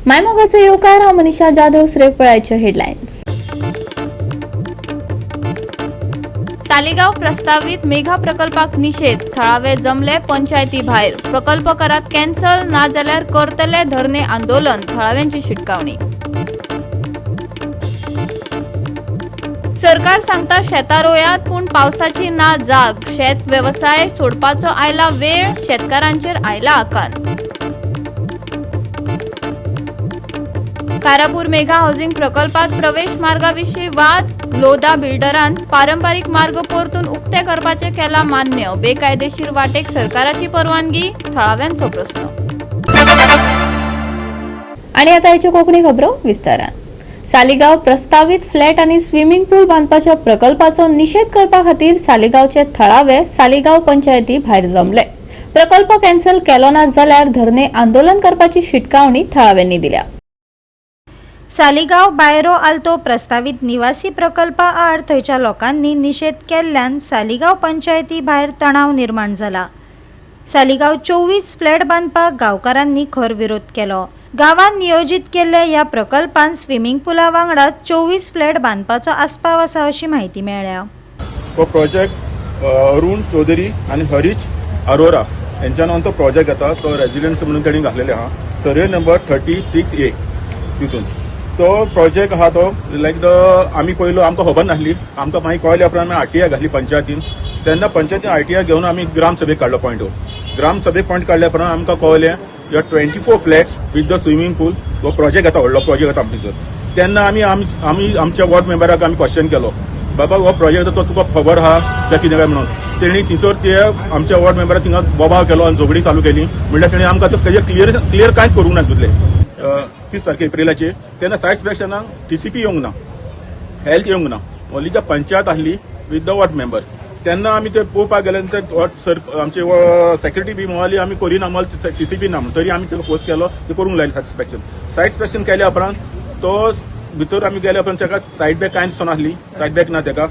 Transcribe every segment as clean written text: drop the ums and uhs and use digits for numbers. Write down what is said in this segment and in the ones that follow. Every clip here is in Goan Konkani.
मायमोगाचे येवकार. हांव मनीषा जाधव. सुरेख हेडलायन्स. सालिगाव प्रस्तावीत मेघा प्रकल्पाक निषेध. थळावे जमले पंचायती भायर. प्रकल्प करात कॅन्सल, नाजाल्यार करतले धरणे आंदोलन, थळाव्यांची शिटकावणी. सरकार सांगता शेतां रोयात, पूण पावसाची ना जाग. शेत वेवसाय सोडपाचो आयला वेळ, शेतकारांचेर आयला आकांत. कारापूर मेघा हाऊसिंग प्रकल्पात प्रवेश मार्गाविशीं वाद. लोदा बिल्डरान पारंपारीक मार्ग परतून उक्ते करपाचे केला मान्य. बेकायदेशीर वाटेक सरकाराची परवानगी, थळाव्यांचो प्रस्न. आणि आता ह्याच्यो कोंकणी खबरो विस्तारान. सालिगांव प्रस्तावीत फ्लॅट आनी स्विमिंग पूल बांदपाच्या प्रकल्पाचो निशेध करपा खातीर सालिगांवचे थळावे सालिगांव पंचायती भायर जमले. प्रकल्प कॅन्सल केलो ना जाल्यार धरणे आंदोलन करपाची शिटकावणी थळाव्यांनी दिल्या. सालिगांव बायरो आल्तो प्रस्तावीत निवासी प्रकल्पा आड थंयच्या लोकांनी निशेध केल्ल्यान सालिगांव पंचायती भायर तणाव निर्माण जाला. सालिगांव 24 फ्लॅट बांदपाक गांवकारांनी खर विरोध केलो. गांवांत नियोजीत केल्ल्या ह्या प्रकल्पांत स्विमींग पुला वांगडा 24 फ्लॅट बांदपाचो आस्पाव आसा, अशी म्हायती मेळ्ळ्या. तो प्रोजेक्ट अरुण चौधरी आनी हरीश अरोरा हेंच्या नांवान तो प्रोजेक्ट येता. तो रेजिडन्स म्हणून तेणी घातलेले आहा, सर्वे नंबर 36A. तितून तो प्रोजेक्ट आहा तो लायक the आमी पयलो आमकां खबर नासली. आमकां मागीर कळ्ळ्या उपरांत आमी आरटीआय घातली पंचायतीन. तेन्ना पंचायतीन आरटीआय घेवन आमी ग्रामसभेक काडलो पॉयंट. हो ग्रामसभेक पॉयंट काडल्या उपरांत आमकां कळ्ळें, ह्या 24 flats with the swimming pool हो प्रोजेक्ट येता, व्हडलो प्रोजेक्ट येता आमचो. तेन्ना आमी आमी आमच्या वॉर्ड मेंबराक आमी क्वेश्चन केलो, बाबा हो प्रोजेक्ट तो तुका खबर आहा काय कितें काय म्हणून. तेणी थंयसर ते आमच्या वॉर्ड मेंबराक थिंगा बोबाळ केलो आनी झगडी चालू केली. म्हणल्यार तेणी आमकां तो तेजे क्लियर क्लियर कांयच करूंक ना. तितले 30 तारखे एप्रिलाचेर तेन्ना सायट इन्स्पेक्शनाक टीसीपी येवंक ना, हेल्थ येवंक ना, ओन्ली the panchayat आहली विथ the ward member. तेन्ना आमी ते पळोवपाक गेले नंतर सर आमचे सेक्रेटरी बी म्हणाली, आमी करिना, आम्हाला टीसीपी ना म्हणून. तरी आमी ताका फोर्स केलो, ते करूंक लायले सायट इन्स्पेक्शन. सायट इन्स्पेक्शन केल्या उपरांत तो भितर आमी गेल्या उपरांत ताका सायड बॅक कांय दिसनासली, सायड बॅक ना ताका.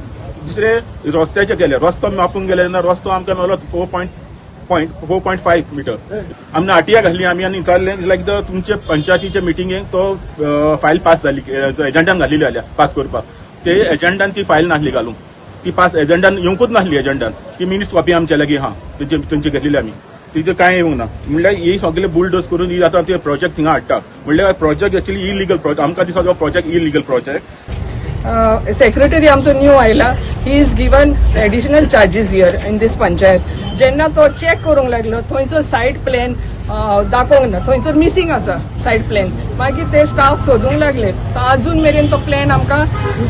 दुसरे रस्त्याचे गेले, रस्तो मापूंक गेले तेन्ना रस्तो आमकां मेळ्ळो four point point 4.5 meter. आमी आरटीआय घातली आमी आनी विचारलें, लायक the तुमचे पंचायतीच्या मिटिंगेक तो फायल पास जाली, एजंडान घातलेली जाल्यार पास करपाक, ते एजंडान ती फायल नासली घालूंक. ती पास एजंडान येवंकूच नासली. एजंडान ती मिनिट्स कॉपी आमच्या लागीं आहा, तेंचे तेंची घेतलेली आमी. तिचे कांय येवंक ना. म्हणल्यार ही सगळे बुलडोज करून ही आतां ते प्रोजेक्ट थिंगा हाडटा. म्हणल्यार प्रोजेक्ट एक्चुअली इलिगल प्रोजेक्ट. आमकां दिसता तो प्रोजेक्ट इलिगल प्रोजेक्ट. सेक्रेटरी आमचो न्यू आयला, he is given additional charges here in this panchayat. जेन्ना तो चेक करूंक लागलो, थंयचो सायट प्लॅन दाखोवंक ना, थंयसर मिसींग आसा सायट प्लॅन. मागीर ते स्टाफ सोदूंक लागले, तो अजून मेरेन तो प्लॅन आमकां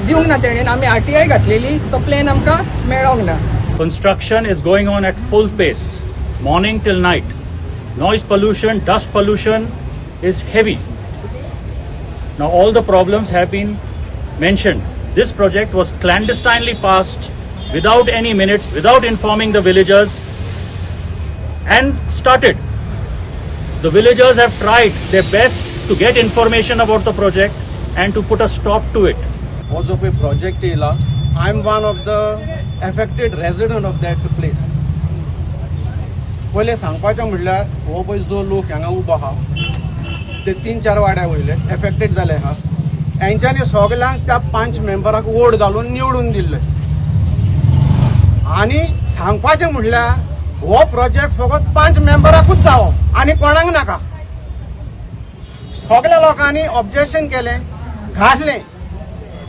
दिवंक ना तेणेन. आमी आरटीआय घातलेली, तो प्लॅन आमकां मेळोंक ना. Construction is going on at full pace, morning till night. Noise pollution, dust pollution is heavy. Now, all the problems have been mentioned. This project was clandestinely passed without any minutes, without informing the villagers, and started. The villagers have tried their best to get information about the project and to put a stop to it. हो जो पळय प्रोजेक्ट येयला, I am one of the affected resident of that place. पयलें सांगपाचें म्हणल्यार, हो पळय जो लोक हांगा उबो आहा, ते तीन चार वाड्या वयले एफेक्टेड जाले आहा. हेंच्यांनी सगल्यांक त्या पांच मेंबराक वोट घालून निवडून दिल्ले. आनी सांगपाचें म्हणल्यार, हो प्रोजेक्ट फकत पांच मेंबराकूच जावो आनी कोणाक नाका. सगल्या लोकांनी ऑब्जेक्शन केलें, घातलें.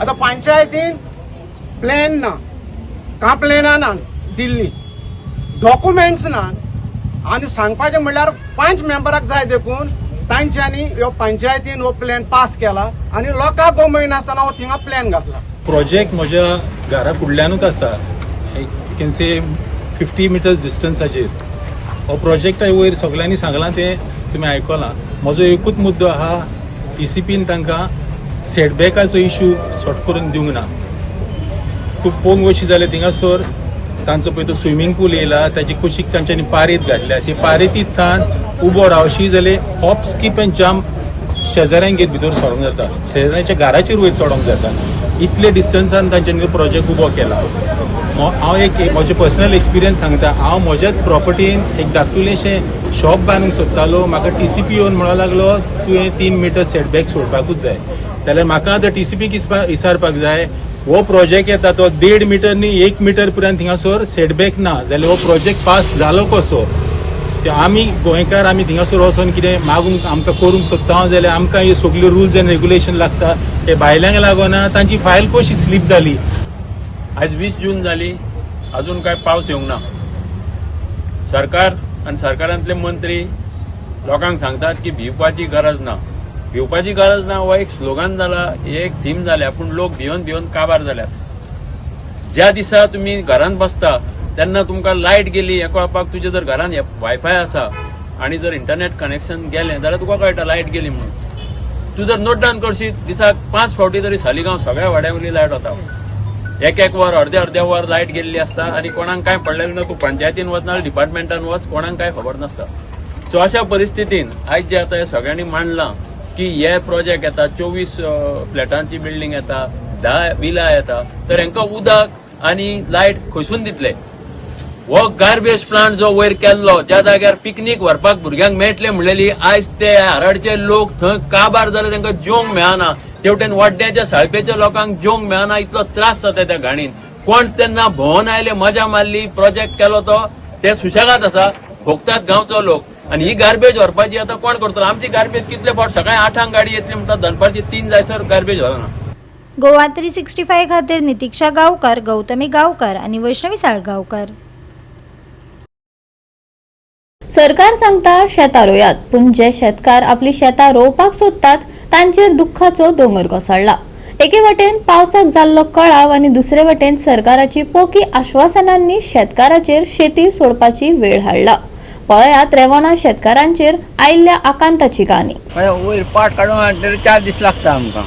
आतां पंचायतीन प्लॅन ना, कंप्लेनां ना दिल्ली, डॉक्युमेंट्स ना. आनी सांगपाचें म्हणल्यार, पांच मेंबराक जाय देखून तांच्यांनी ह्यो पंचायतीन हो प्लॅन पास केला आनी लोकांक गमयनासतना हो थिंगा प्लॅन घातला. प्रोजेक्ट म्हज्या घरा फुडल्यानूच आसा, you can say 50 meters डिस्टन्साचेर हो प्रोजेक्ट. वयर सगल्यांनी सांगलां तें तुमी आयकलां. म्हजो एकूच मुद्दो आहा, टीसीपीन तांकां सेटबॅकाचो इशू सॉर्ट करून दिवंक ना. तूं पळोवंक वशी जाल्यार थिंगासर तांचो पळय तो स्विमींग पूल येयला, ताची कुशीक तांच्यांनी पारेत घातल्या. ती पारेतींतल्यान उबो रावशी जाल्यार हॉप, स्कीप अँड जम्प शेजाऱ्यांगेर भितर सरोंक जाता, शेजाऱ्यांच्या घराचेर वयर चडोंक जाता. इतले डिस्टन्सान तांच्यांनी प्रोजेक्ट उबो केला. हांव एक म्हजें पर्सनल एक्सपिरियन्स सांगता. हांव म्हज्याच प्रॉपर्टीन एक धाकटुलेशें शॉप बांदूंक सोदतालो. म्हाका टीसीपी येवन म्हणूंक लागलो, तुवें 3 मिटर सेटबॅक सोडपाकूच जाय. जाल्यार म्हाका आतां टीसीपी इसारपाक जाय. हो प्रोजेक्ट येता तो 1.5 मिटर न्ही, 1 मिटर पर्यंत थिंगासर सेटबॅक ना जाल्यार हो प्रोजेक्ट पास जालो कसो? ते आमी गोंयकार, आमी थिंगासर वचोन कितें मागूंक आमकां करूंक सोदता जाल्यार आमकां हे सगळे रुल्स एंड रेग्युलेशन लागता. ते भायल्यांक लागोना तांची फायल कशी स्लीप जाली? आज 20 जून जाली, अजून काय पावस येवंक ना. सरकार आनी सरकारांतले मंत्री लोकांक सांगतात की भिवपाची गरज ना, भिवपाची गरज ना. हो एक स्लोगन जाला, हे एक थीम जाल्या, पूण लोक भिवन भिवन काबार जाल्यात. ज्या दिसा तुमी घरांत बसता तेन्ना तुमकां लायट गेली हें कळपाक, तुजे जर घरांत वायफाय आसा आनी जर इंटरनेट कनेक्शन गेलें जाल्यार तुका कळटा लायट गेली म्हणून. तूं जर नोट डावन करशीत, दिसाक पांच फावटी तरी सालिगांव सगळ्या वाड्या वयली लायट वता. एक एक वर, अर्दे अर्दे वर लायट गेल्ली आसता आनी कोणाक कांय पडलेलें ना. तूं पंचायतीन वच ना, डिपार्टमेंटान वच, कोणाक कांय खबर नासता. सो अशा परिस्थितीन आयज जे आतां हे सगळ्यांनी मांडलां की हे प्रोजेक्ट येता, 24 फ्लॅटांची बिल्डींग येता, 10 विला येता, तर हांकां उदक आनी लायट खंयसून दितले? हो गार्बेज प्लांट जो वयर केल्लो, ज्या जाग्यार पिकनीक व्हरपाक भुरग्यांक मेळटले म्हणलेली, आयज ते हारडचे लोक थंय काबार जाले, तांकां जेवंक मेळना. तेवटेन वाड्याच्या साळपेच्या लोकांक जेवंक मेळना, इतलो त्रास जाता त्या घाणीन. कोण तेन्ना भोंवन आयले, मजा मारली, प्रोजेक्ट केलो तो, ते सुशेगाद आसा, भोगतात गांवचो लोक. आनी ही गार्बेज व्हरपाची आतां कोण करतलो? आमची गार्बेज कितले फावट सकाळी 8आंक गाडी येतली म्हणटा, दनपारची 3 जायसर गार्बेज व्हरना. गोवा 365 खातीर नितीक्षा गांवकर, गौतमी गांवकर आनी वैष्णवी साळगांवकर. सरकार सांगता शेतां रोयात, पूण जे शेतकार आपली शेतां रोवपाक सोदतात तांचेर दुख्खाचो दोंगर कोसळ्ळा. एके वटेन पावसाक जाल्लो कळाव आनी दुसरे वटेन सरकाराची पोकी आश्वासनांनी शेतकाराचेर शेती सोडपाची वेळ हाडला. पळयात रेवोना शेतकारांचेर आयिल्ल्या आकांताची काणी. मागीर वयर पाट काडून हाडटकीर 4 दीस लागता आमकां.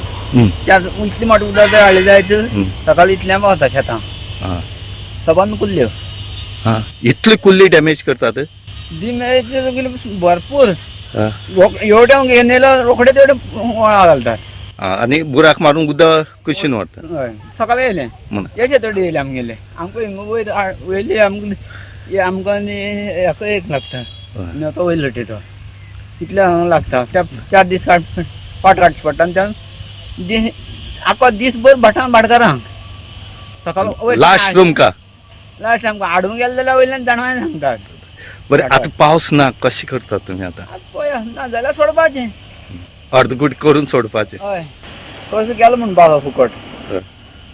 चार इतली मोठे उदक जर हाडलें जायत, सकाळी इतल्यान पावता शेतां सबान कुल्ल्यो. हा, इतली कुल्ली डॅमेज करतात? दी मेळ्ळे भरपूर. एवढे घेनेलो रोखडे तेवढे वळा घालतात. हा, आनी बुराक मारून उदक कुशीन व्हरतात. हय, सकाळी येयले. म्हणून. हे शेतोडी येयले आमगेले. आमकां हिंगा वयर वयली आमकां हे आमकां आनी हेका एक लागता. आनी आतां वयर लटयतो इतले हांगा लागता. त्या 4 दीस काड पाट काडचे पडटा आनी त्या दीस आख्खो दीसभर भाटां भाटकारांक सकाळ लास्ट तुमकां. लास्ट आमकां हाडूंक गेले जाल्यार वयल्यान जाणवाय सांगतात. बरें, आतां पावस ना, कशें करतात तुमी आतां? आतां पळया, ना जाल्यार सोडपाचें. अर्दकुट करून सोडपाचें. हय, कसो गेलो म्हूण बाबा फुकट.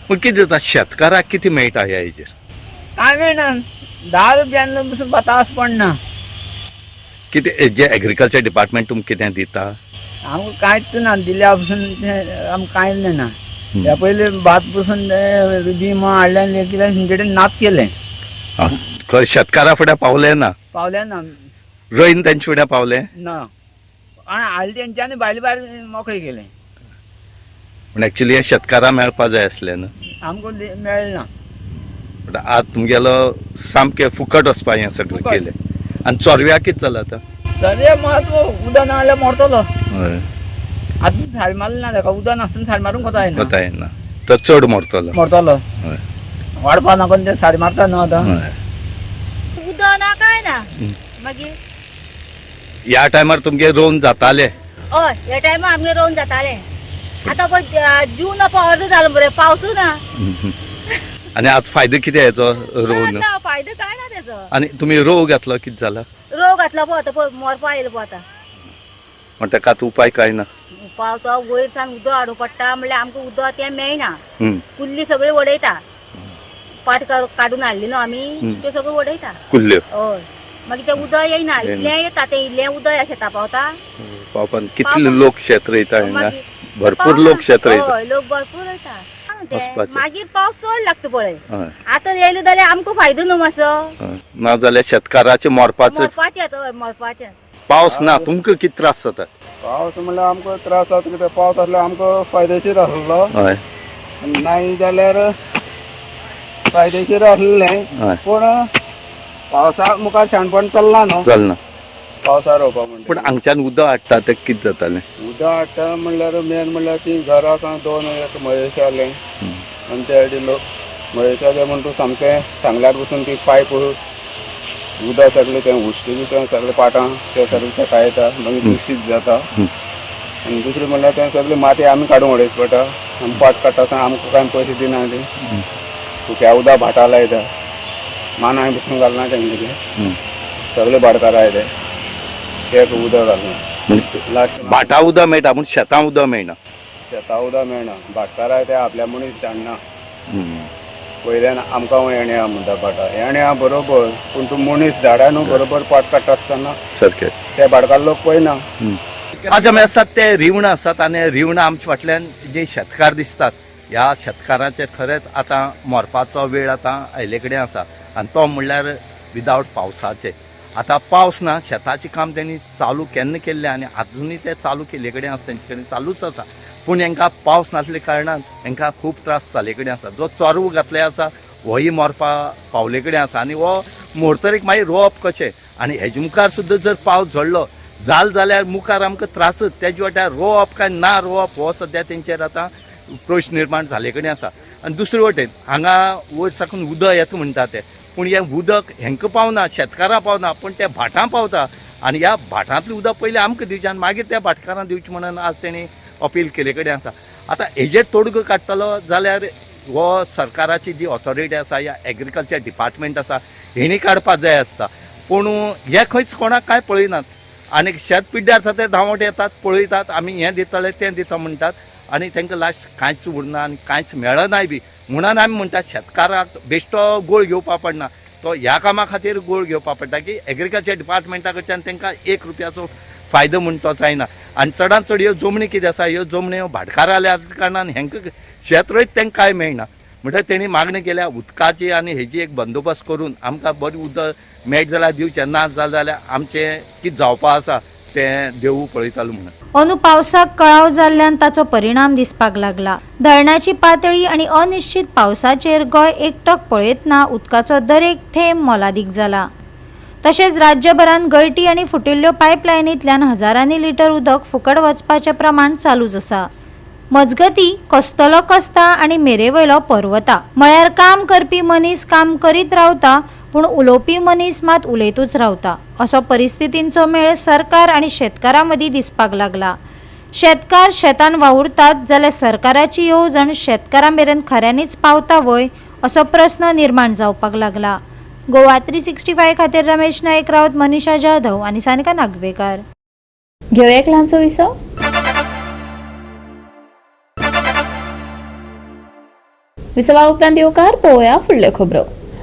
पूण कितें जाता, शेतकाराक कितें मेळटा ह्या हेजेर? कांय मेळना, 10 रुपयान पसून बतास पडना. कितें जे एग्रीकल्चर डिपार्टमेंट तुमकां कितें दिता? आमकां कांयच ना दिल्या पसून. तें आमकां कांयच जायना. ह्या पयलीं भात पसून तें बी हाडलें आनी कितें तेंचे कडेन नाच केलें. हा, खरें शेतकारा फुडें पावलें ना? पावलें ना. रोयन तेंचे फुडें पावलें? ना, आनी हाडलें तेंच्यांनी भायले भायर मोकळें केलें. पूण एक्चुली हें शेतकारां मेळपा जाय आसलें न्हू. आमकां मेळ्ळें ना. पूण आतां तुमगेलो सामकें फुकट वचपा हें सगळें. फुकट. केलें आनी चोरव्या कितें जालां आतां? तर म्हत्व उदक ना जाल्यार मरतलो. हय. आतां सारी मारली ना ताका, उदक नासतना सारी मारूंक कोता येना. कोता येना, तो चड मरतलो. मरतलो. हय. वाडपा नाका ते सारी मारता न्हू आतां. हय. उदक ना, काय ना मागीर. ह्या टायमार तुमगे रोवन जाताले? हय, ह्या टायमार आमगे रोवन जातालें. आतां पळय, जून पळय अर्दो जालो मरे, पावसूच ना. आनी आतां फायदो कितें हेचो रोवन? ना, फायदो काय ना तेजो. आनी तुमी रोव घातलो, कितें जाला? रोव घातला पळय, आतां पळय मरपा येयलो पळय आतां. म्हण ताका आतां उपाय काय ना? पावस तो वयर सान उदक हाडूंक पडटा, म्हणल्यार आमकां उदक तें मेळना. कुल्ली सगळी वडयता. पाट काडून हाडली न्हू आमी, त्यो सगळ्यो वडयता. कुल्ल्यो. हय, मागीर तें उदक येयना. येयना. इतलें येता तें, इल्लें उदक ह्या शेता पावता? पावपान कितले लोक शेत रोयता हांगा? मागीर भरपूर पावना. लोक शेत रोयता. हय, लोक भरपूर रोयता ते. वचपाचें. मागीर पावस चड लागता पळय. हय. आतां येयलो जाल्यार आमकां फायदो न्हू मातसो. हय. ना जाल्यार शेतकाराचें मरपाचें. मरपाचें, हय, मरपाचें. पावस ना, तुमकां कितें त्रास जाता? पावस म्हणल्यार आमकां त्रास जाता. कित्याक पावस आसल्यार आमकां फायदेशीर आसलो. आनी नाही जाल्यार फायदेशीर आसलें. पूण पावसा मुखार शाणपण चल्लां न्हू. चलना. पावसार रोवपा म्हणटा. पूण हांगच्यान उदक हाडटा तें कितें जातालें? उदक हाडटा म्हणल्यार मेन म्हणल्यार ती घरां आसा दोन, एक महेश आलें आनी त्या सायडीन लोक मयेच्या म्हण तूं सामकें सांगल्यार पसून ती पायप उदक सगळें तें उश्टी बी तें सगळें पाटां तें सगळें शेतां येता, मागीर दुशीत जाता. आनी दुसरें म्हणल्यार तें सगळें माती आमी काडून उडयची पडटा. आमी पाट काडटा आसतना आमकां कांय पयशे दिना ती. सुक्या उदक भाटा लायता, मानाय पसून घालना तेंगेले, सगळे भाटकारां येते एक उदक घालना लास्ट. भाटा उदक मेळटा पूण शेतां उदक मेळना. शेतां उदक मेळना, भाटकारां ते आपल्या मनीस धाडना. वयल्यान आमकां येणे आहा म्हणटा, भाटा येणे आहा बरोबर, पूण तूं मनीस धाडा न्हू बरोबर पाट काडटा आसतना. सारकें. ते भाटकार लोक पळयना. आज आमी आसात ते रिवणां आसात आनी रिवणां आमच्या फाटल्यान जे शेतकार दिसतात, ह्या शेतकारांचे खरेंच आतां मरपाचो वेळ आतां आयले कडेन आसा आनी तो म्हणल्यार विदावट पावसाचे. आतां पावस ना, शेताचें काम तेणी चालू केन्ना केल्लें आनी आजुनूय ते चालू केल्ले कडेन आसा, तेंचे कडेन चालूच आसा. पूण हेंकां पावस नासले कारणान हेंकां खूब त्रास जाल्ले कडेन आसा. जो चोरव घातले आसा होय मरपा पावले कडेन आसा आनी हो मोरतरीक मागीर रोवप कशें आनी हेजे मुखार सुद्दां जर पावस झडलो जाल जाल्यार मुखार आमकां त्रासच. तेजे वाट्यार रोवप काय ना रोवप हो सद्या तेंचेर आतां प्रश्न निर्माण जाल्ले कडेन आसा. आनी दुसरे वटेन हांगा वयर साकून उदक येता म्हणटा ते, पूण हें उदक हेंकां पावना, शेतकारां पावना, पूण त्या भाटां पावता आनी ह्या भाटांतलें उदक पयलीं आमकां दिवचें आनी मागीर त्या भाटकारांक दिवचें म्हणून आज तेणी अपील केल्ले कडेन आसा. आतां हेजेर तोडगो काडटलो जाल्यार हो सरकाराची जी ऑथॉरिटी आसा या एग्रीकल्चर डिपार्टमेंट आसा हेणी काडपाक जाय आसता, पूण हे खंयच कोणाक कांय पळयनात आनी शेत पिड्ड्यार आसा ते धांवट येतात, पळयतात, आमी हें दितले तें दिता म्हणटात आनी तांकां लास्ट कांयच उरना आनी कांयच मेळनाय बी. म्हणून आमी म्हणटात शेतकाराक बेश्टो गोळ घेवपा पडना, तो ह्या कामा खातीर गोळ घेवपा पडटा की एग्रीकल्चर डिपार्टमेंटा कडच्यान तांकां 1 रुपयाचो फायदो म्हण तो जायना. आनी चडान चड ह्यो जमनी कितें आसा, ह्यो जमन्यो भाटकारां आल्या कारणान हेंकां शेत रोयत तांकां कांय मेळना. म्हणटकीर तेणी मागणी केल्या उदकाची आनी हेजी एक बंदोबस्त करून आमकां बरें उदक मेळट जाल्यार दिवचें, ना जालें जाल्यार आमचें कितें जावपा आसा तें देवू पळयतालो म्हणून. अंदू पावसाक कळाव जाल्ल्यान ताचो परिणाम दिसपाक लागला. धरणाची पातळी आनी अनिश्चित पावसाचेर गोंय एकटक पळयतना उदकाचो दरेक थेंब मोलादीक जाला. तशेंच राज्यभरांत गळटी आनी फुटिल्ल्यो पायपलायनींतल्यान हजारांनी लिटर उदक फुकट वचपाचें प्रमाण चालूच आसा. मजगती कसतलो कसता आनी मेरेवयलो पर्वता म्हळ्यार काम करपी मनीस काम करीत रावता, पूण उलोवपी मनीस मात उलयतूच रावता असो परिस्थितींचो मेळ सरकार आनी शेतकारां मदीं दिसपाक लागला. शेतकार शेतान वावुरतात जाल्यार सरकाराची येवजण शेतकारां मेरेन खऱ्यांनीच पावता व्हय असो प्रस्न निर्माण जावपाक लागला. गोवा 365 खातीर रमेश नायक रावत, मनीषा जाधव आनी सानिका नागवेकार. घेवया एक ल्हानसो विसव. विसवा उपरांत येवकार पळोवया फुडल्यो खबरो.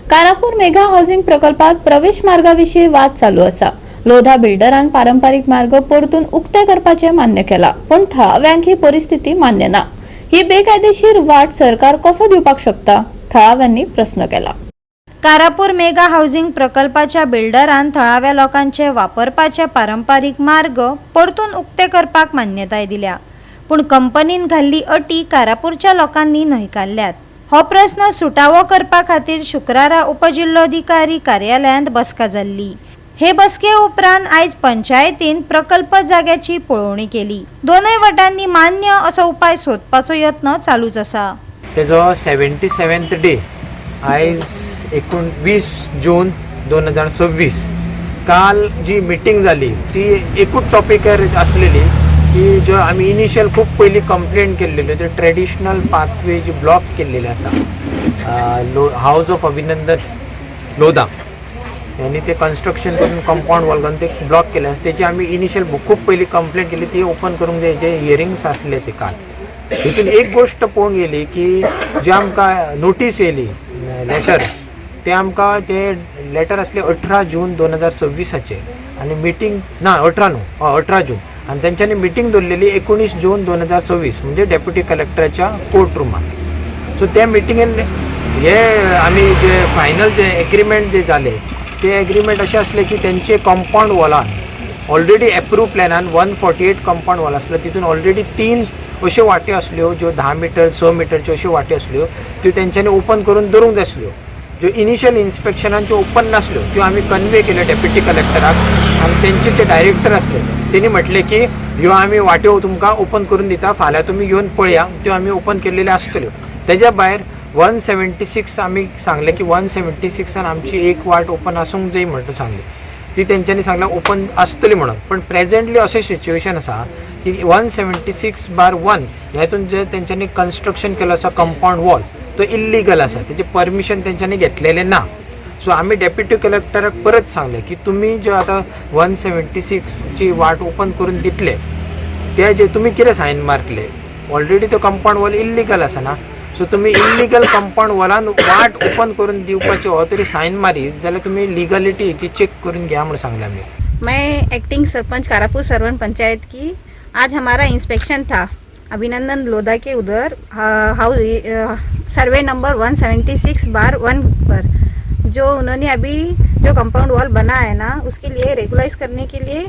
कारापूर मेगा हाऊसिंग प्रकल्पात प्रवेश मार्गाविशीं वाद चालू आसा. लोधा बिल्डरान पारंपारीक मार्ग परतून उक्ते करपाचें मान्य केला, पूण थळाव्यांक ही परिस्थिती मान्य ना. ही बेकायदेशीर वाट सरकार कसो दिवपाक शकता, थळाव्यांनी प्रस्न केला. कारापूर मेगा हाऊसिंग प्रकल्पाच्या बिल्डरान थळाव्या लोकांचे वापरपाचे पारंपारीक मार्ग परतून उक्ते करपाक मान्यताय दिल्या, पूण कंपनीन घाल्ली अटी कारापूरच्या लोकांनी न्हयकारल्यात. हो प्रस्न सुटावो करपा खातीर शुक्रारा उपजिल्लोधिकारी कार्यालयांत बसका जाल्ली. हे बसके उपरांत आयज पंचायतीन प्रकल्प जाग्याची पळोवणी केली. दोनूय वटांनी मान्य असो उपाय सोदपाचो यत्न चालूच आसा. तेजो 77th day आयज 19 जून 2026. काल जी मिटींग जाली ती एकूच टॉपिकार आसलेली की ज्यो आमी इनिशियल खूब पयलीं कंप्लेन केल्लेल्यो त्यो ट्रेडिशनल पाथवे जी ब्लॉक केल्लेली आसा हावज ऑफ अभिनंदन लोधा यांनी ते कन्स्ट्रक्शन करून कंपाऊंड वॉल घालून ते ब्लॉक केले आसा. तेची आमी इनिशियल खूब पयलीं कंप्लेन केली, ती ओपन करूंक जाय. जे हियरिंग्स आसले ते काल, हितून एक गोश्ट पळोवंक येयली की जे आमकां नोटीस येयली लेटर, ते आमकां ते लेटर आसले 18 जून 2026 आनी मिटींग ना 18 न्हू, हय 18 जून, आनी तेंच्यांनी मिटींग दवरलेली 19 जून 2026 म्हणजे डेप्युटी कलेक्टराच्या कोर्ट रुमान. सो त्या मिटिंगेन हे आमी जे फायनल जे एग्रीमेंट जे जाले ते एग्रीमेंट अशें आसले की तेंचे कंपाऊंड वॉलान ऑलरेडी एप्रूव प्लॅनान 148 कंपाऊंड वॉल आसलो, तितून ऑलरेडी 3 अश्यो वाट्यो आसल्यो ज्यो 10 मिटर 6 मिटरच्यो अश्यो वाट्यो आसल्यो, त्यो तेंच्यांनी ओपन करून दवरूंक जाय आसल्यो. ज्यो इनिशियल इन्स्पेक्शनान त्यो ओपन नासल्यो त्यो आमी कन्वे केल्यो डेप्युटी कलेक्टराक आनी तेंचे ते डायरेक्टर आसले तेणी म्हटलें की ह्यो आमी वाट्यो तुमकां ओपन करून दिता, फाल्यां तुमी येवन पळया, त्यो आमी ओपन केल्लेल्यो आसतल्यो. तेज्या भायर 176 आमी सांगलें की 176 आमची एक वाट ओपन आसूंक जाय म्हणून सांगली, ती तेंच्यांनी सांगलें ओपन आसतली म्हणून. पण प्रेझेंटली अशें सिच्युएशन आसा की 176/1 हेतून जे तेंच्यांनी कन्स्ट्रक्शन केलो आसा कंपावंड वॉल तो इल्लिगल आसा, तेजें परमिशन तेंच्यांनी घेतलेलें ना. सो आमी डेप्युटी कलेक्टराक परत सांगलें की तुमी जे आतां 176ची वाट ओपन करून दितले ते जे तुमी कितें सायन मारतले, ऑलरेडी तो कंपावंड वॉल इल्लिगल आसा ना, सो तुमी इल्लिगल कंपावंड वॉलान वाट ओपन करून दिवपाची हो तरी सायन मारीत जाल्यार तुमी लिगलिटी हेची चॅक करून घ्या म्हणून सांगलें आमी. मैं एक्टिंग सरपंच कारापुर सरवन पंचायत की. आज हमारा इंस्पेक्शन था अभिनंदन लोधा के उधर हाउस सर्वे नंबर 176/1 पर जो उन्होंने अभी जो कंपाउंड वॉल बना है ना, उसके लिए रेगुलाइज करने के लिए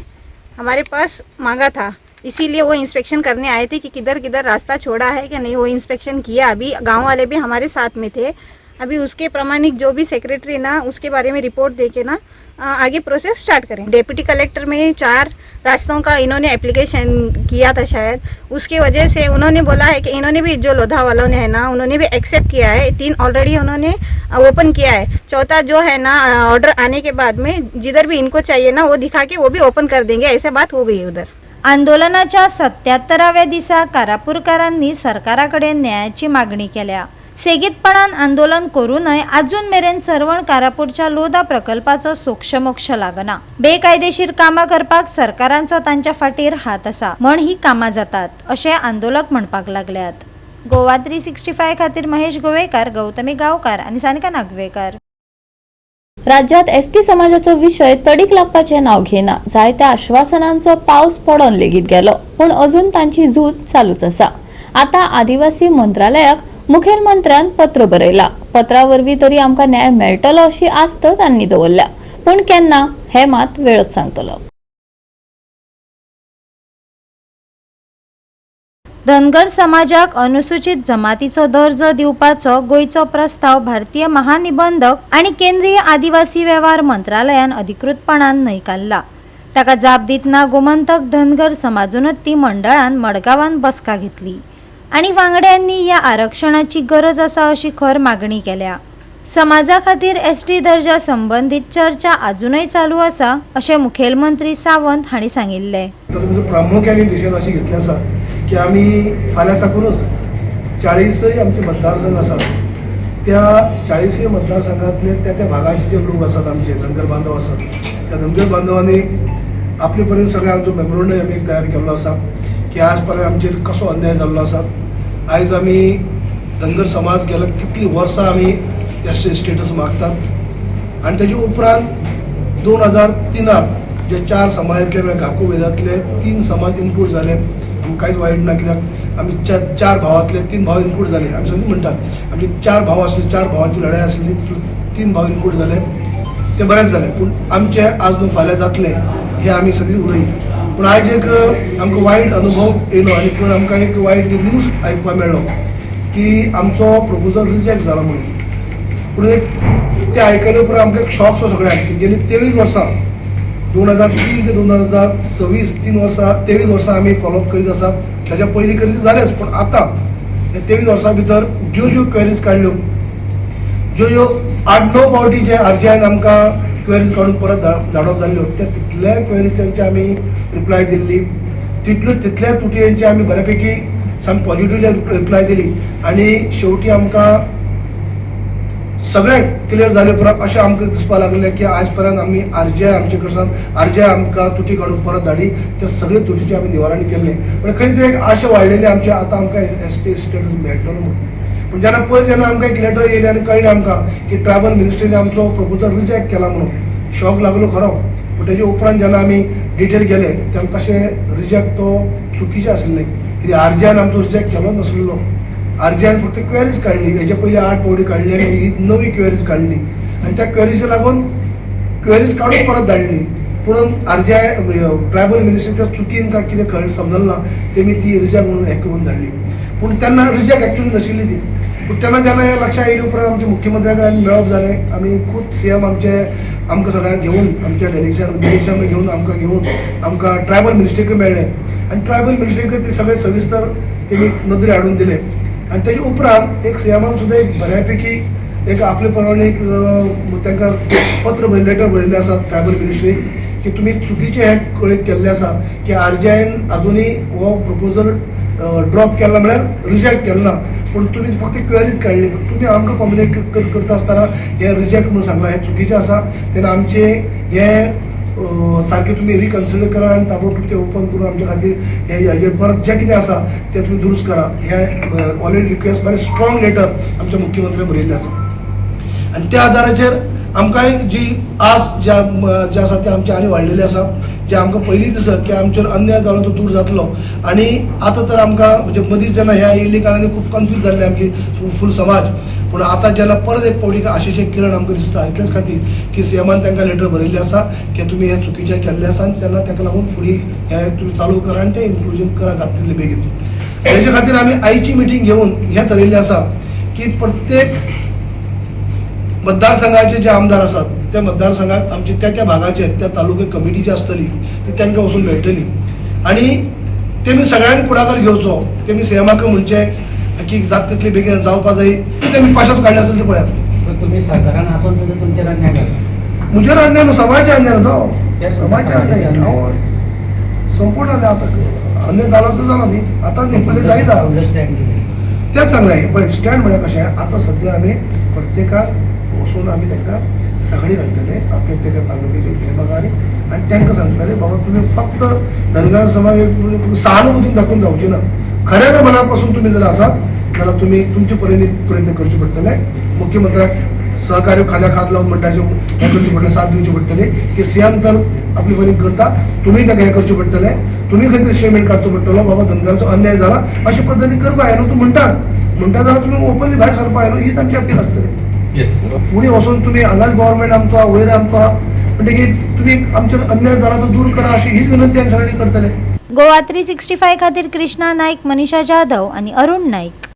हमारे पास मांगा था. इसीलिए वो इंस्पेक्शन करने आए थे कि किधर किधर रास्ता छोड़ा है कि नहीं. वो इंस्पेक्शन किया. अभी गांव वाले भी हमारे साथ में थे. अभी उसके प्रमाणिक जो भी सेक्रेटरी ना, उसके बारे में रिपोर्ट दे के ना आगे प्रोसेस स्टार्ट करें. डेप्यूटी कलेक्टर में 4 रास्तों का इन्होंने एप्लीकेशन किया था शायद, उसकी वजह से उन्होंने बोला है कि इन्होंने भी जो लोधा वालों ने है ना, उन्होंने भी एक्सेप्ट किया है. 3 ऑलरेडी उन्होंने ओपन किया है. चौथा जो है ना, ऑर्डर आने के बाद में जिधर भी इनको चाहिए ना, वो दिखा के वो भी ओपन कर देंगे, ऐसे बात हो गई है उधर. आंदोलनाच्या 77व्या दिसा कारापूरकारांनी सरकारा कडेन न्यायाची मागणी केल्या. सेगीतपणान आंदोलन करूनय अजून मेरेन सर्वण कारापूरच्या लोधा प्रकल्पाचो सोक्षमोक्ष लागना. बेकायदेशीर कामां करपाक सरकारांचो तांच्या फाटीर हात आसा म्हण ही कामां जातात अशें आंदोलक म्हणपाक लागल्यात. गोवा 365 खातीर महेश गोवेकार, गौतमी गांवकार आनी सानिका नागवेकर. राज्यात एसटी समाजाचो विशय तडीक लागपाचें नांव घेना. जायत्या आश्वासनांचो पावस पडोन लेगीत गेलो, पूण अजून तांची झूज चालूच आसा. आतां आदिवासी मंत्रालयाक मुखेलमंत्र्यान पत्र बरयला. पत्रा वरवीं तरी आमकां न्याय मेळटलो अशी आस्त तांणी दवरल्या, पूण केन्ना हें मात वेळच सांगतलो. धनगर समाजाक अनुसूचित जमातीचो दर्जो दिवपाचो गोंयचो प्रस्ताव भारतीय महानिबंधक आनी केंद्रीय आदिवासी वेव्हार मंत्रालयान अधिकृतपणान न्हयकारला. ताका जाप दितना गोमंतक धनगर समाजोन्नती मंडळान मडगांवान बसका घेतली आनी वांगड्यांनी ह्या आरक्षणाची गरज आसा अशी खर मागणी केल्या. समाजा खातीर एसटी दर्जा संबंदीत चर्चा अजूनय चालू आसा अशें मुखेलमंत्री सावंत हांणी सांगिल्लें. प्रामुख्याने डिसिजन अशी घेतली आसा की आमी फाल्यां साकूनच 40 आमचे मतदारसंघ आसात, त्या 40 मतदारसंघातले त्या त्या भागाचे जे लोक आसात, आमचे धनगर बांधव आसात, त्या धनगर बांधवांनी आपले पर्यंत सगळे आमचो मेमोरंडम आमी तयार केल्लो आसा की आज पर्यंत आमचेर कसो अन्याय जाल्लो आसा. आयज आमी धनगर समाज गेलो कितलीं वर्सां आमी एस टी स्टेटस मागतात आनी तेजे उपरांत 2003 जे 4 समाजांतले म्हळ्यार घाकू वेदांतले 3 समाज इन्क्लूड जाले. आमकां कांयच वायट ना, कित्याक आमी 4 भावांतले 3 भाव इन्क्लूड जाले. आमी सगळीं म्हणटात आमचे 4 भाव आसले, 4 भावांची लढाई आसली, 3 भाव इन्क्लूड जाले, ते बरेंच जालें. पूण आमचे आज न्हू फाल्यां जातले हे आमी सगळीं उलयत. पूण आयज एक आमकां वायट अनुभव येयलो आनी पयर आमकां एक वायट न्यूज आयकपाक मेळ्ळो की आमचो प्रपोजल रिजेक्ट जाला म्हणून. पूण एक ते आयकले उपरांत आमकां एक शॉक सो सगळ्यांक की गेली 23 वर्सां 2003 ते 2026 3 वर्सां 23 वर्सां आमी फॉलोअप करीत आसात. ताच्या पयलीं करीत जालेच, पूण आतां 23 वर्सां भितर ज्यो ज्यो क्वेरीज काडल्यो, ज्यो ज्यो 8-9 फावटी जे आरजीआयन आमकां क्वेरीज काडून परत धाडप जाल्ल्यो, त्या तितल्या क्वेरीजांची आमी रिप्लाय दिल्ली, तितल्या तुटयांची आमी बऱ्यापैकी सामकी पॉजिटिवली रिप्लाय दिली आनी शेवटी आमकां सगळें क्लियर जाले उपरांत अशें आमकां दिसपाक लागलें की आज पर्यंत आमी आरजीआय आमचे कडल्यान आरजीआय आमकां तुटी काडून परत धाडी, त्या सगळे तुटीचें आमी निवारण केल्लें. पण खंय तरी एक आशा वाडलेली आमची, आतां आमकां एस टी स्टेटस मेळटलो म्हणून. पूण जेन्ना पयर जेन्ना आमकां एक लेटर येयलें आनी कळ्ळें आमकां की ट्रायबल मिनिस्ट्रीन आमचो प्रपोजल रिजेक्ट केला म्हणून, शॉक लागलो खरो. पूण तेजे उपरांत जेन्ना आमी डिटेल गेले तेन्ना कशें रिजेक्ट तो चुकीचें आसलें, कित्याक आरजीआयन आमचो रिजेक्ट केलो नासलो. आरजीआयन फक्त क्वेरीज काडली, हेजे पयलीं 8 फावटी काडली आनी ही नवी क्वेरीज काडली आनी त्या क्वेरीज लागून क्वेरीज काडून परत धाडली. पूण आरजीआय ट्रायबल मिनिस्ट्रीच्या चुकीन काय कितें कळ समजलें ना, तेमी ती रिजेक्ट म्हणून हें करून धाडली. पूण तेन्ना रिजेक्ट एक्चुअली नाशिल्ली ती. पूण तेन्ना जेन्ना हें लक्षात येयले उपरांत आमच्या मुख्यमंत्र्या कडेन मेळप जालें. आमी खूद सीएम आमचे आमकां सगळ्यांक घेवन आमच्या डेलिगेशन घेवन आमकां घेवन आमकां ट्रायबल मिनिस्ट्रीकय मेळ्ळें आनी ट्रायबल मिनिस्ट्रीकय ते सगळे सविस्तर तेमी नदरे हाडून दिले. आनी तेजे उपरांत एक सीएमान सुद्दां एक बऱ्यापैकी एक आपले प्रमाणे एक तांकां पत्र बरयलें, लेटर बरयल्लें आसा ट्रायबल मिनिस्ट्री की तुमी चुकीचें हें कळीत केल्लें आसा की आरजीआयन अजुनूय हो प्रपोजल ड्रॉप केला म्हळ्यार रिजेक्ट केलो ना, पूण तुमी फक्त क्वेरीज काडली, पूण तुमी आमकां कम्युनिकेट करता आसतना हें रिजेक्ट म्हणून सांगलां, हें चुकीचें आसा. तेन्ना आमचें हें सारकें तुमी रिकन्सिडर करा आनी ताबडतोब तें ओपन करून आमच्या खातीर हें परत जें कितें आसा तें तुमी दुरुस्त करा. हें ऑलरेडी रिक्वेस्ट बरें स्ट्रॉंग लेटर आमच्या मुख्यमंत्र्यान बरयल्लें आसा आनी त्या आदाराचेर आमकांय जी आस जे आसा ते आमची आनी वाडलेली आसा, जे आमकां पयलीं दिसत की आमचेर अन्याय जालो तो दूर जातलो. आनी आतां तर आमकां म्हणजे मदीं जेन्ना हे आयिल्ली कारणान खूब कन्फ्यूज जाल्ले आमची फूल समाज, पूण आतां जेन्ना परत एक फावटी आशेचें किरण आमकां दिसता इतलेच खातीर की सीएमान तांकां लेटर बरयल्लें आसा की तुमी हें चुकीचें केल्लें आसा आनी तेन्ना ताका लागून फुडें हें तुमी चालू करा आनी तें इन्क्लुजन करा जाता तितलें बेगीन. तेजे खातीर आमी आयची मिटींग घेवन हें थरयल्लें आसा की प्रत्येक मतदारसंघाचे जे आमदार आसात त्या मतदारसंघात आमचे त्या त्या भागाचे त्या तालुके कमिटी जी आसतली ती तांकां वचून मेळटली आनी तेमी सगळ्यांनी फुडाकार घेवचो. तेमी सीएमाक म्हणचें की जाता तितले बेगीन जावपा जाय, तेमी पाशास काडले आसतले ते पळयात. तुमी सरकारान आसून सुद्दां तुमचेर अन्याय जाता. म्हजेर अन्याय न्हू, समाजाचे अन्याय न्हू तो, समाजाचे अन्याय संपूर्ण अन्याय. आतां अन्याय जालो तो जालो न्ही, आतां न्ही पयलीं जायना. तेंच सांगलें पळय, स्टँड म्हळ्यार कशें आतां सद्या आमी प्रत्येकाक वचून आमी तांकां सगळी घालतले आपले त्या तालुक्याचे हे भागांनी आनी तांकां सांगतले बाबा तुमी फक्त धनगर समाज सहानुभूतीन दाखोवन जावची ना, खऱ्या मनापासून तुमी जर आसात जाल्यार तुमी तुमचे परीन प्रयत्न करचे पडटले. मुख्यमंत्र्याक सहकार्य खांद्याक हात लावन म्हणटाचे हें करचें पडटलें, साथ दिवची पडटली की सीएम तर आपले परीन करता, तुमी ताका हें करचें पडटलें, तुमी खंय तरी स्टेटमेंट काडचो पडटलो बाबा धनगराचो अन्याय जाला अशे पद्दतीन करपा जाय न्हू. तूं म्हणटात म्हणटा जाल्यार तुमी ओपनली भायर सरपा जाय न्हू, हीच आमची अपील आसतली. फुडें वचून तुमी हांगाच गव्हर्मेंट आमचो वयर आमचो म्हणटकीर तुमी आमचेर अन्याय जाला तो दूर करा अशी हीच विनंती आमी सगळ्यांनी करतले. गोवा 365 खातीर कृष्णा नाईक, मनीषा जाधव आनी अरुण नाईक.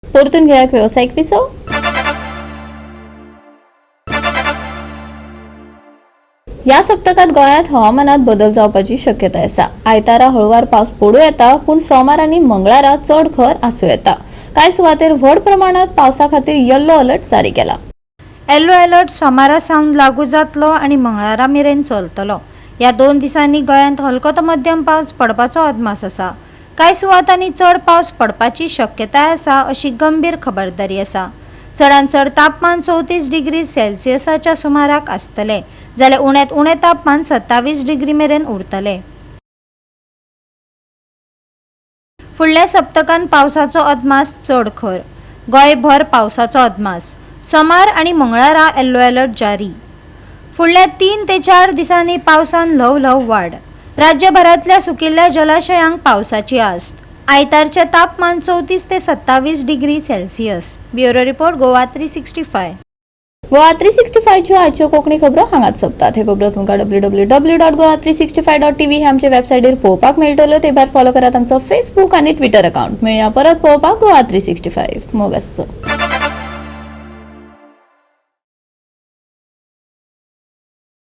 परतून घेया वेवसायीक विसव. ह्या सप्तकात गोंयांत हवामानात बदल जावपाची शक्यताय आसा. आयतारा हळुवार पावस पडूं येता, पूण सोमार आनी मंगळारा चड खर आसूं येता. कांय सुवातेर व्हड प्रमाणात पावसा खातीर येल्लो अलर्ट जारी केला. येल्लो अलर्ट सोमारा सावन लागू जातलो आनी मंगळारा मेरेन चलतलो. ह्या 2 दिसांनी गोंयांत हलको तो मध्यम पावस पडपाचो अदमास आसा. कांय सुवातांनी चड पावस पडपाची शक्यताय आसा अशी गंभीर खबरदारी आसा. चडांत चड तापमान 34 डिग्री सेल्सियसाच्या सुमाराक आसतलें, जाल्यार उण्यांत उणें तापमान 27 डिग्री मेरेन उरतलें. फुडल्या सप्तकान पावसाचो अदमास चड खर. गोंयभर पावसाचो अदमास. सोमार आनी मंगळारा येल्लो अलर्ट जारी. फुडल्या 3 ते 4 दिसांनी पावसान ल्हव ल्हव वाड. राज्यभरांतल्या सुकिल्ल्या जलाशयांक पावसाची आस्त. आयतारचें तापमान 34 ते 27 degree Celsius. Bureau report, Goa 365. Goa 365च्यो आजच्यो Konkani खबरो हांगाच सोंपतात. हे खबरो तुमकां www.goa365.tv हे आमचे वेबसायटीर पळोवपाक मेळटल्यो. ते भायर फॉलो करात आमचो फेसबूक आनी ट्विटर अकाउंट. मेळया परत पळोवपाक गोवा 365. मोग आसचो.